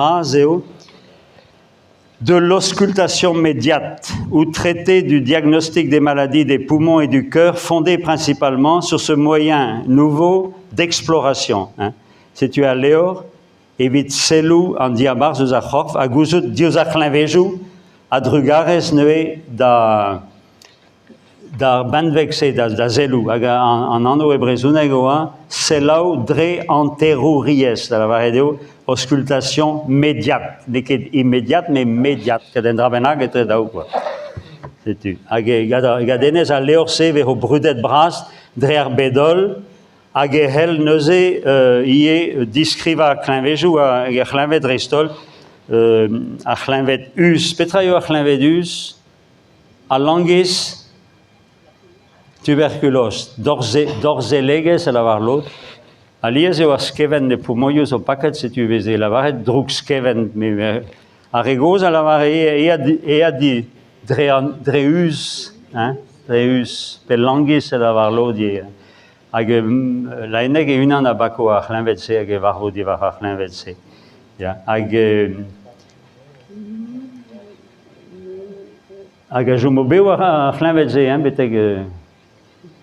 Bras eo De l'auscultation médiate ou traité du diagnostic des maladies des poumons et du cœur fondé principalement sur ce moyen nouveau d'exploration. Hein. Setu al levr evit selloù an diabarzh eus ar c'horf ha gouzout diouzh ar c'hleñvejoù a-drugarez neuze da d'ar benveg-se da, da selloù hag an, an anv e brezhoneg oa selaou dre hanterouriezh, da lavaret eo auscultation médiate, n'eo ket immédiate met médiate, ket un dra bennak etre daou quoi. Setu. Hag e, gant, gant hennezh al levr-se vezo brudet bras dre ar bed-holl hag e c'hell neuze euh, ivez diskrivañ kleñvejoù hag ar c'hleñved dreist-holl euh, ar c'hleñved us. Petra eo ar c'hleñved us? Al langez tuberkuloz, dorzhellegezh a lavar lod. Alies eo ar skevent e poumoioù zo paket, setu e veze lavaret droukskevent. Met ar re gozh a lavare eat di dre, an, dre uz, hein, dre uz, pe langis a lavar lod ivez. Hag Laenneg e-unan a bako ar c'hleñved-se hag e varvo diwar ar c'hleñved-se. Ya, hag Hag a chomo bev ar c'hleñved-se hein, betek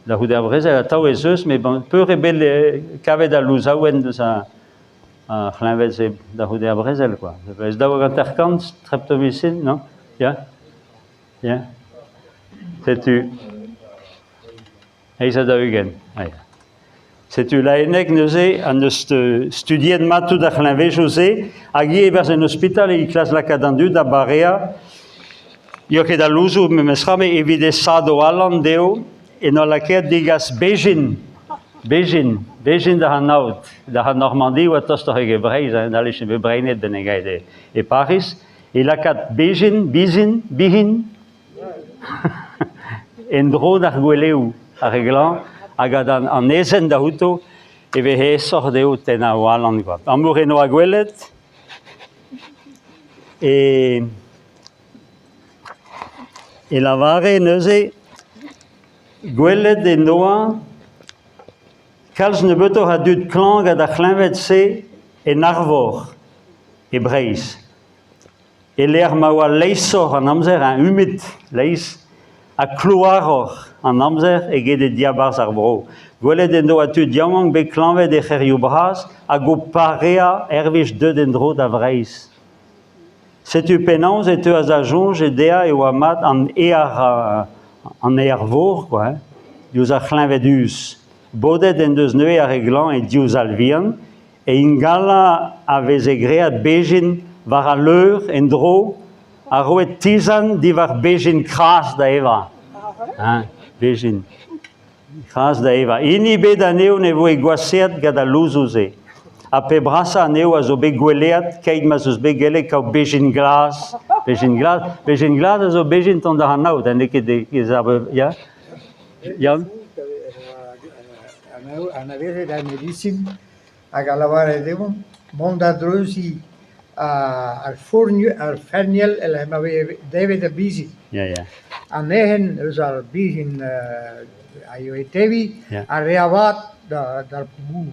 da c'houde ar brezel atav ez eus, met bon, peur eo bet kavet al louzaouenn deus ar c'hleñved-se da c'houde ar brezel quoi. Ez 52 streptomycine, non? Ya? Ya? Setu. 48. Setu Laenneg neuze an deus studiet mat tout ar c'hleñvejoù-se hag ivez e-barzh en ospital e klask lakaat an dud da bareañ. N'eo ket al louzoù memestra met evit esaat o alan dezho en doa lakaet degas bezhin, bezhin, bezhin da anaout. Da Normandi oa tostoc'h eget Breizh, hein, n'hallje bet breinet bennak e, e Pariz. E lakaat bezhin, bizhin, bihin, En-dro d'ar gweleoù, ar re glañv, hag gant an aezhenn da outo e veze aesoc'h dezho tennañ o alan kwa. Amour e-noa gwelet e e lavare neuze gwelet e-noa kalz nebeutoc'h a dud klañv gant ar c'hleñved-se en Arvor, e Breizh. E-lec'h ma oa leishoc'h an amzer, ha humid leizh, ha klouaroc'h an amzer eget e diabarzh ar vro. Gwelet en doa tud yaouank bet klañvet e c'hêrioù bras hag o pareañ er wech deuet en-dro da Vreizh. Setu penaos e teuas da soñj dezhañ e oa mat an aer an aer-vor quoi, hein, diouzh ar c'hleñved huz. Bodet en deus neuze ar re glañv e div sal vihan E ingalañ a veze graet bezhin war al leur en-dro ha roet tizan diwar bezhin kras da evañ. Hein, bezhin kras da evañ. Hini ebet anezho ne voe gwashaet gant al louzoù-se. Ha pep brasañ anezho a zo bet gweleat keit ma'z eus bet gellet kaout bezhin glas. Bezhin glas, bezhin glas a zo bezhin tont da anaout, ha n'eo ket ez ar ya? Yann? Anavezet ar medisin hag a lavare dezhañ mont da dreuziñ ar forn ar ferniel e-lec'h ma veze devet ar bizhin. An ehan eus ar bizhin a yoa e teviñ a rea vat d'ar poumoù.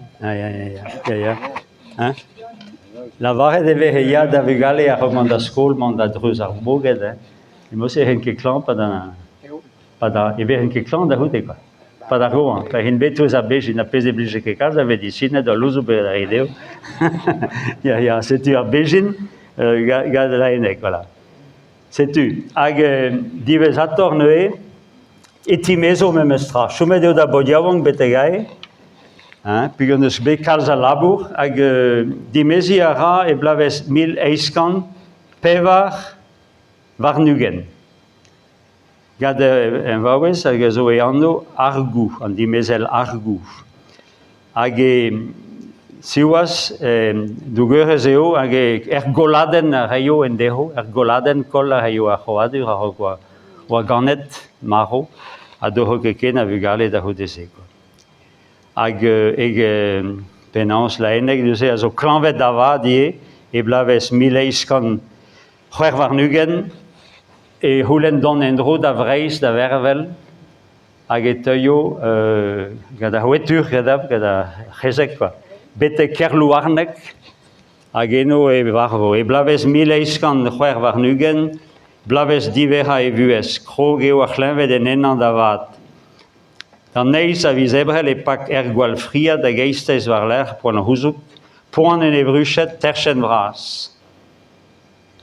Lavaret e veze ya da vugale a-raok mont da skol mont da dreuz ar moged. Hein. Mod-se e rin ket klañv pa da e vezent ket klañv da c'houde kwa. Pad ar goañv, pa int bet eus ar bezhin, ar pezh ne blije ket kalz a vedisined, al louzoù bet ret dezho. Ya, ya, setu ar bezhin gant Laenneg, voilà. Setu, hag diwezhatoc'h neuze, e timezo memes tra. Chomet eo da baotr yaouank betek aze, hein, peogwir n'eus bet kalz a labour, hag dimeziñ a ra e bloavezh 1824. Gant ur vaouez hag a zo e anv Argoù, an dimezell Argoù. Hag e siwazh dougerez eo hag er golladenn a raio endeo, er golladenn koll a raio ar c'hrouadur a-raok oa, oa ganet marv ha doc'h ket ken a vugale da c'houde-se. Hag e penaos Laenneg neuze a zo klañvet da vat ivez e bloavezh 1826 E c'houlenn dont en-dro da Vreizh da vervel hag e teuio gant ar wetur gant ar c'hezeg kwa, betek Kerlouarneg. Hag eno e varvo. E bloavezh 1826, bloavezh diwezhañ e vuhez, krog eo ar c'hleñved en ennañ da vat. D'an eizh a viz Ebrel e pak er gwall friad hag eizhteiz war-lerc'h poan c'houzoug, poan en e vruched, terchenn vras.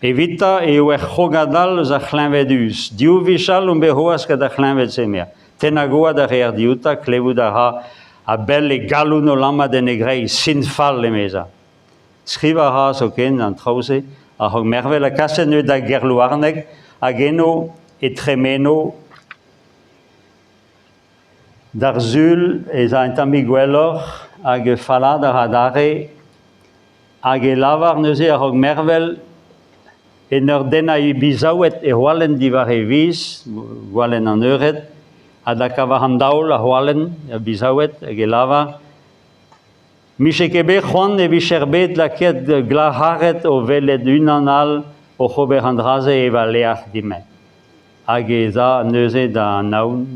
Evitañ eo er c'hrogad all eus ar c'hleñved-uz. Div wech all omp bet c'hoazh gant ar c'hleñved-se, mea. Tennañ gwad a reer dioutañ, klevout a ra a-bell e galon o lammat en e greiz, sin fall, emezañ. Skrivañ a ra zoken an traoù-se a-raok mervel ha kaset neuze da Gerlouarneg hag eno e tremeno D'ar Sul ez a un tammig gwelloc'h hag fallaat a ra adarre hag e lavar neuze a-raok mervel en ur dennañ e bizaoued e hoalen diwar e viz, gwalenn an eured, ha laka war an daol ar hoalen, ar bizaoued, hag e lavar 'Mije ket bet c'hoant e vijec'h bet lakaet glac'haret o welet unan all oc'h ober an dra-se e va lec'h din-me. Hag ez a neuze da Anaon,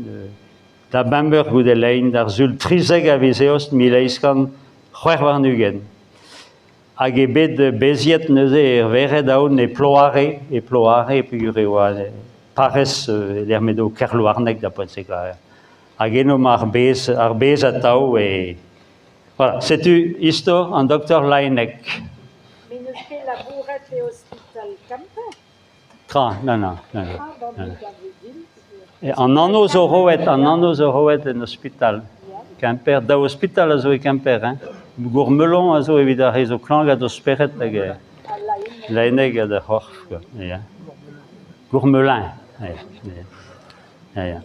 da bemp eur goude lein, d'ar Sul 13 a viz Eost 1826. Hag eo bet beziet neuze er vered aon e Ploare, e Ploare peogwir e oa parrez e-lec'h m'edo Kerlouarneg da poent-se kwa. Hag eno 'ma ar bez, ar bez atav e... Voilà, setu istor an doktor Laenneg. Met n'eus ket labouret e ospital Kemper? Tra, nann, nann, nann. An anv zo roet, an anv zo roet en ospital. Kemper, daou ospital a zo e Kemper, hein. Gourmelon a zo evit ar re zo klañv gant o spered hag Laenneg hag ar c'horf, quoi. Ya. Gourmelin, ya, ya. Ya, ya.